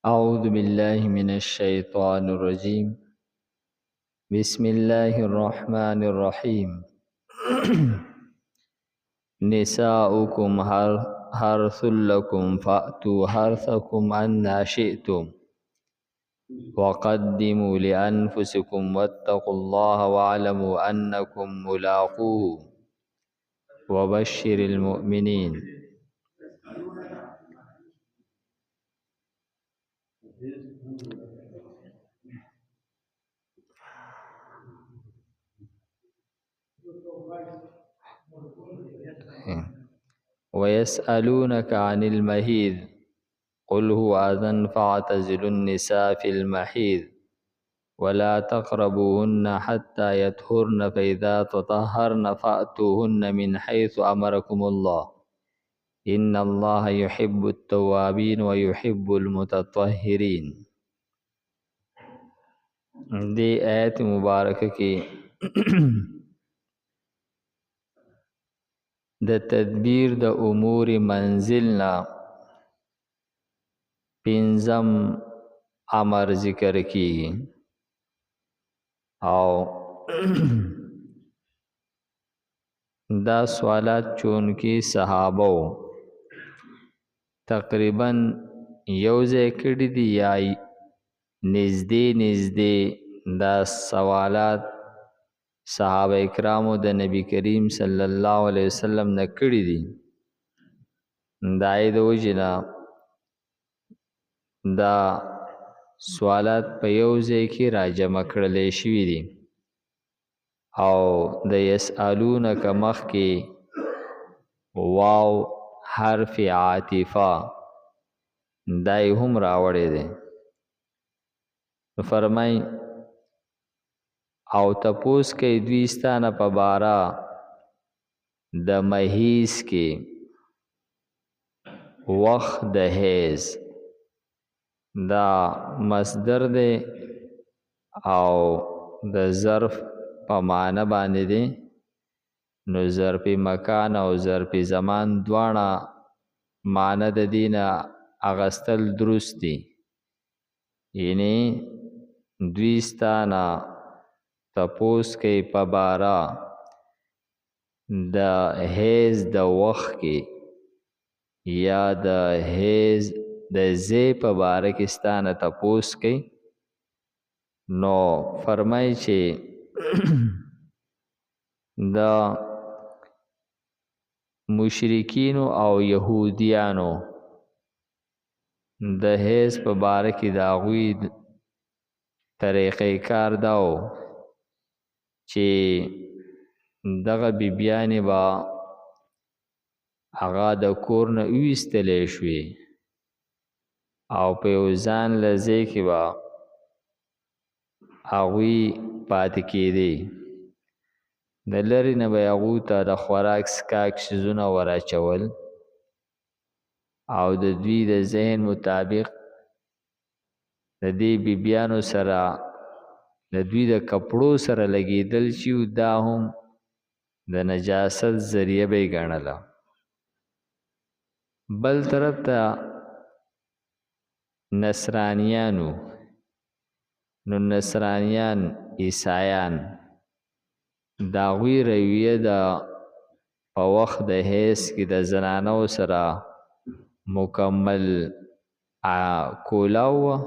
أعوذ بالله من الشيطان الرجيم. بسم الله الرحمن الرحيم. نساؤكم حرث لكم فأتوا حرثكم أنى شئتم وقدموا لأنفسكم واتقوا الله واعلموا أنكم ملاقوه وبشر المؤمنين. ويسألونك عن المحيض قل هو أذى فاعتزلوا النساء في المحيض ولا تقربوهن حتى يطهرن فإذا تطهرن فأتوهن من حيث أمركم الله إن الله يحب التوابين ويحب المتطهرين. دې آیت مبارک کې د تدبیر د امور منزل نه پنځم امر ذکر کیږي او دا سوالات چونکې صحابو تقریبا یو ځای کړي دي یا نږدې نږدې دا سوالات صحابه کرامو د نبی کریم صلی الله علیه وسلم نه کړي دي. دا یې د وجې نه دا سوالات په یو ځای کې راجمع کړلی شوي دي او د یسألونک مخکې واو حرف عاطفه دا یې هم راوړی دی. نو فرمایي او تپوس کوي دوی ستا نه په باره د محیض کې وخت د حیض، دا مصدر دی او د ظرف په معنی باندې دی. نو ظرف مکان او ظرف زمان دواړه معنی د دې نه اغستل درست دي. یعنی دوی ستا نه تپوس کوي په باره د حیض د وخت کې یا د حیض د ځای په باره کې ستا نه تپوس کوي. نو فرمایي چې د مشرکینو او یهودیانو د حیض په باره کې د هغوی طریقې کار دا و چې دغه بیبیانې به هغه د کور نه وویستلی شوې او په یو ځان له ځای کې به هغوی پاتې کېدې. د لرې نه به یې هغوی ته د خوراک څښاک څیزونه وراچول او د دوی د ذهن مطابق د دې بیبیانو سره د دوی د کپړو سره لګېدل چې دا هم د نجاست ذریعه به یې ګڼله. بل طرف ته نصرانیانو، نو نصرانیان عیسایان د هغوی رویه د په وخت د حیض کې د زنانو سره مکمل کولاو وه،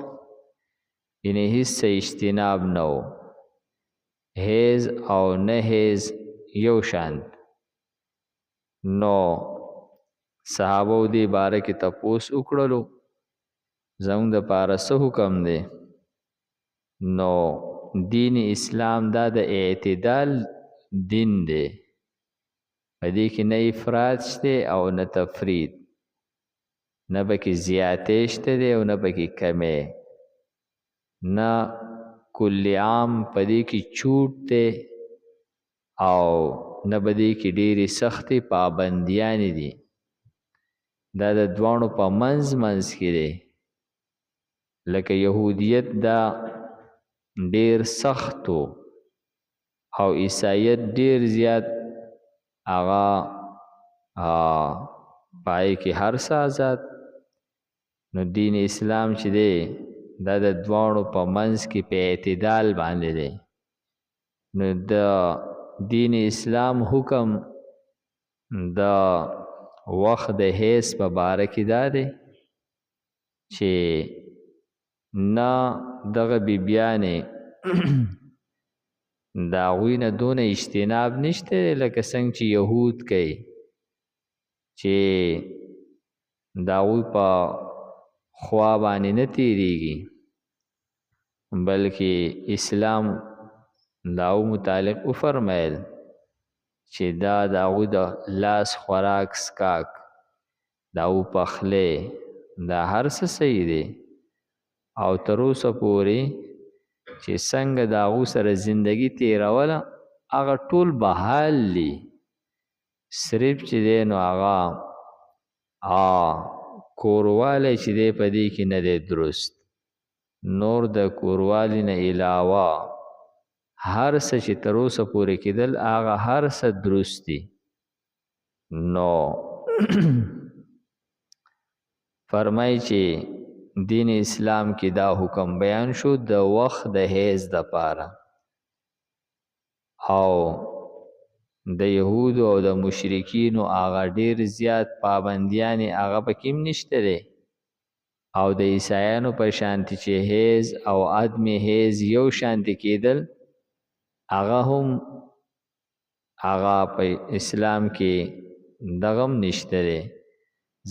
یعنې هیڅ څه اجتناب نه و، حیض او نه حیض یو شان. نو صحابو دې باره کې تپوس وکړلو زموږ دپاره څه حکم دی؟ نو دین اسلام دا د اعتدال دین دی، په دې کې نه افراط شته او نه تفرید، نه پکې زیاتی شته دی او نه پکې کمی، نه کل عام په دې کې چوټ دی او نه په دې کې ډېرې سختې پابندیانې دي. دا د دواړو په منځ منځ کې دی. لکه یهودیت دا ډېر سخت و او عیسایت ډېر زیات هغه پای کې هر څه آزاد. نو دین اسلام چې دی دا د دواړو په منځ کې په اعتدال باندې دی. نو د دین اسلام حکم د وخت د حیض په باره کې دا دی چې نه دغه بیبیانې د هغوی نه دونه اجتناب نشته دی لکه څنګه چې یهود کوي، چې د هغوی په خوا باندې نه تیریږي، بلکې اسلام د هغو متعلق وفرمیل چې دا د هغوی د لاس خوراک څښاک، د هغو پخلی، دا هر څه صحیح دی، او تر اوسه پورې چې څنګه د هغو سره زندگی تیروله هغه ټول بحال دي. صرف چې دی نو هغه کوروالی چې دی په دې کې نه دی درست. نور د کوروالي نه علاوه هر څه چې تر اوسه پورې کېدل هغه هر څه درست دي. نو فرمایي چې دین اسلام کې دا حکم بیان شو د وخت د حیض دپاره، او د یهودو او د مشرکینو هغه ډیر زیات پابندیانې هغه پکې هم نشته دی، او د عیسایانو په شانتې چې حیض او عدم حیض یو شانتې کېدل هغه هم هغه په اسلام کې دغه هم نشته دی،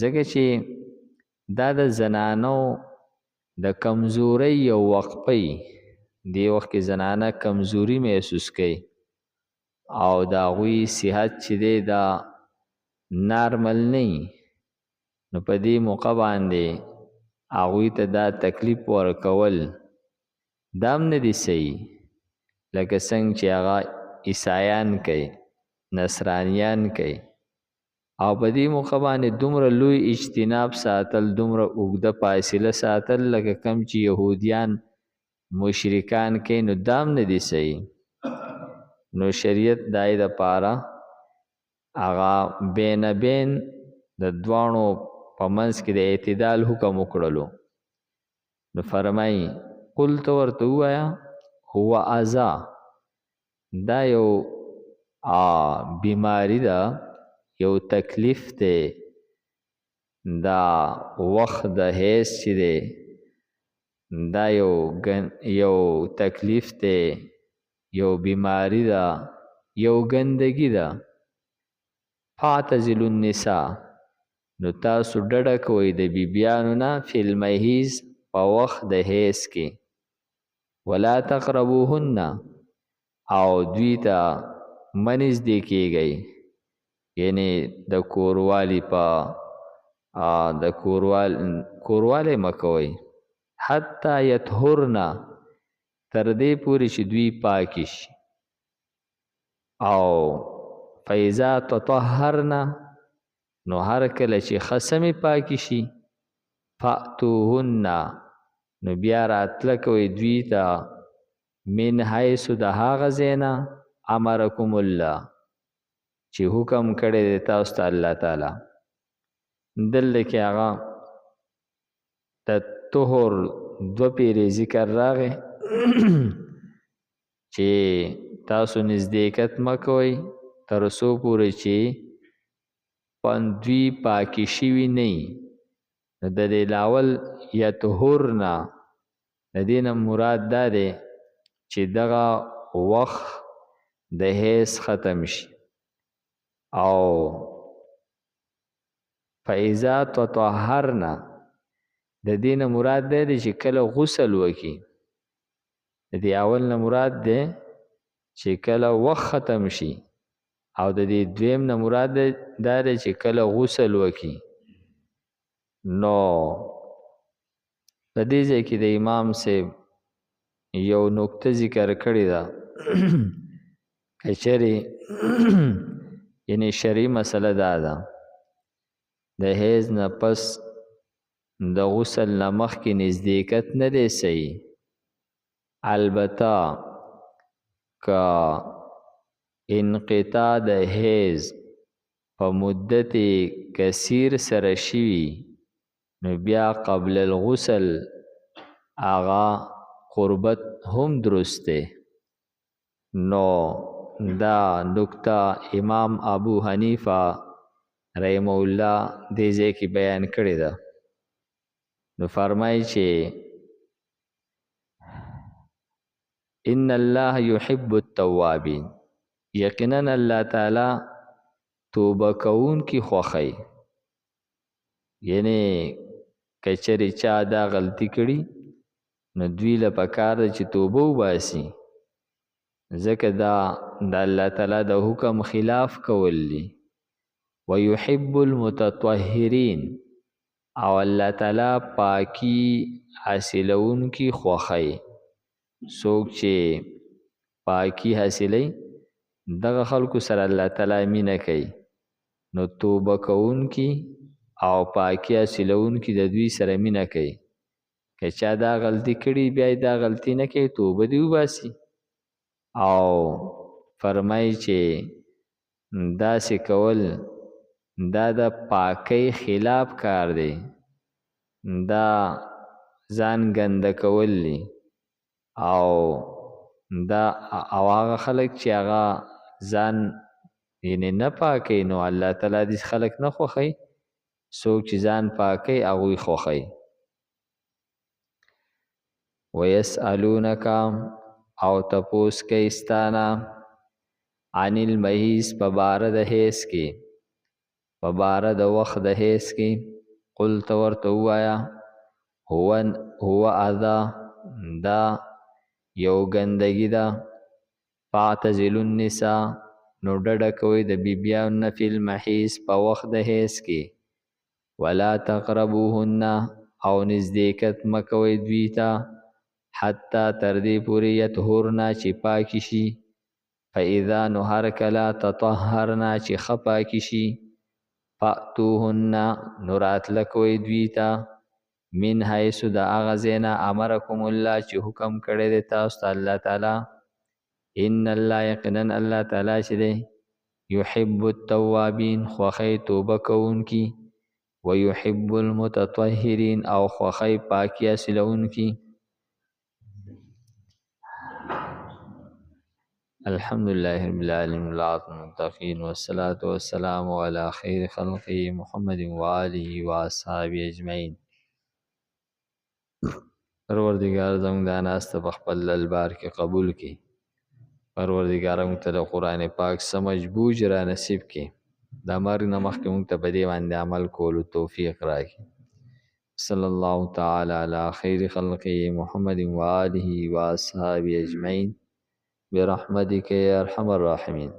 ځکه چې دا د زنانو د کمزورۍ یو وقفه وي. دې وخت کې زنانه کمزوري محسوس کوي او د هغوی صحت چې دی دا نارمل نه وي، نو په دې موقع باندې هغوی ته دا تکلیف ورکول دا هم نه دي صحیح، لکه څنګه چې هغه عیسایان کوي، نصرانیان کوي. او په دې موقع باندې دومره لوی اجتناب ساتل، دومره اوږده فاصله ساتل لکه کوم چې یهودیان مشرکان کوي، نو دا هم نه دي صحیح. نو شریعت دای د پاره هغه بین بین د دواړو په منځ کې د اعتدال حکم وکړلو. نو فرمایي قل ته ورته ووایه هو اذی، دا یو بیماری ده، یو تکلیف دی، دا وخت د حیض چې دی دا یو تکلیف دی، یو بیماری ده، یو ګندګي ده. فاعتزلوا النساء، نو تاسو ډډه کوئ د بیبیانو نه فی المحیض په وخت د حیض کې، ولا تقربوهن، او دوی ته مه نږدې کیږئ، یعنی د کوروالي په د کوروالی مه کوئ، حتی یطهرن، تر دې پورې چې دوی پاکې شي. او فاذا تطهرن، نو هر کله چې خسمې پاکې شي، فأتوهن، نو بیا راتله کوئ دوی ته، من حیث د هغه ځای نه امرکم الله، چې حکم کړی دی تاسو ته الله تعالی. دلته کې هغه د طهر دوه پیرې ذکر راغی چې تاسو نزدېکت مه کوئ تر څو پورې چې دوی پاکې شوي نه وي. نو د دې لاول یطهرنه، د دې نه مراد دا دی چې دغه وخت د حیض ختم شي. او فاذا تطهرنه، د دې نه مراد دی چې کله غسل وکړي. د دې اول نه مراد دی چې کله وخت ختم شي، او د دې دویم نه مراد دا دی چې کله غسل وکړي. نو په دې ځای کې د امام صاحب یو نکته ذکر کړې ده، که چېرې یعنی شرعي مسله دا ده، د حیض نه پس د غسل نه مخکې نزدېکت نه دی صحیح، البته که انقطاع د حیض په مدت کثیر سره شوي نو بیا قبل الغسل هغه قربت هم درست دی. نو دا نکته امام ابو حنیفه رحمه الله دې ځای کې بیان کړې ده. نو فرمایي چې ان الله يحب التوابین، یقینا الله تعالی توبه کوونکي خوښوي. یعنې که چېرې چا دا غلطي کړي نو دوی له پکار ده چې توبه وباسي، ځکه دا د الله تعالی د حکم خلاف کول دي. ويحب المتطهرین، او الله تعالی پاکي حاصلوونکي خوښوي. څوک چې پاکي حاصلوي دغه خلکو سره الله تعالی مینه کوي. نو توبه کوونکي او پاکي حاصلوونکي د دوی سره مینه کوي. که چا دا غلطي کړي بیا یې دا غلطي نه کوي، توبه دې وباسي. او فرمایي چې داسې کول دا د پاکۍ خلاف کار دی، دا ځان ګنده کول دي. او دا او هغه خلک چې هغه ځان یعنې نه پاکوي نو الله تعالی داسې خلک نه خوښوي. څوک چې ځان پاکوي هغوی خوښوي. ویسألونک، او تپوس کوي ستا نه عن المحیض، په باره د حیض کې، په باره د وخت د حیض کې. قل، ته ورته ووایه هو اذی، دا یو ګندګي ده. فاعتزلوا النساء، نو ډډه کوئ د بیبیانو نه فی المحیض، په وخت د حیض کې. ولا تقربوهن، او نزدېکت مه کوئ دوی ته، حتی تر دې پورې یطهرن، چې پاکې شي. فاذا، نو هر کله تطهرن، چې ښه پاکې شي، فأتوهن، نو راتله کوئ دوی ته، من حیث، د هغه ځای نه، امرکم الله، چې حکم کړی دی تاسو ته الله تعالی. ان الله، یقینا الله تعالی چې دی، یحب التوابین، خوښوي توبه کوونکي، ویحب المتطهرین، او خوښوي پاکي حاصلوونکي. الحمد لله رب العالمين والعاقبة للمتقين والصلاة والسلام على خير خلقه محمد وآله وأصحابه أجمعين. پروردګار زموږ دا ناسته په خپل دربار کې قبول کړي. پروردګار موږ ته د قرآن پاک سمجھ بوج را نصیب کړي. د مرګ نه مخکې موږ ته په دې باندې عمل کولو توفیق راکړي. صلی الله تعالی علی خیر خلقه محمد وآله وأصحابه أجمعين برحمتك يا أرحم الراحمين.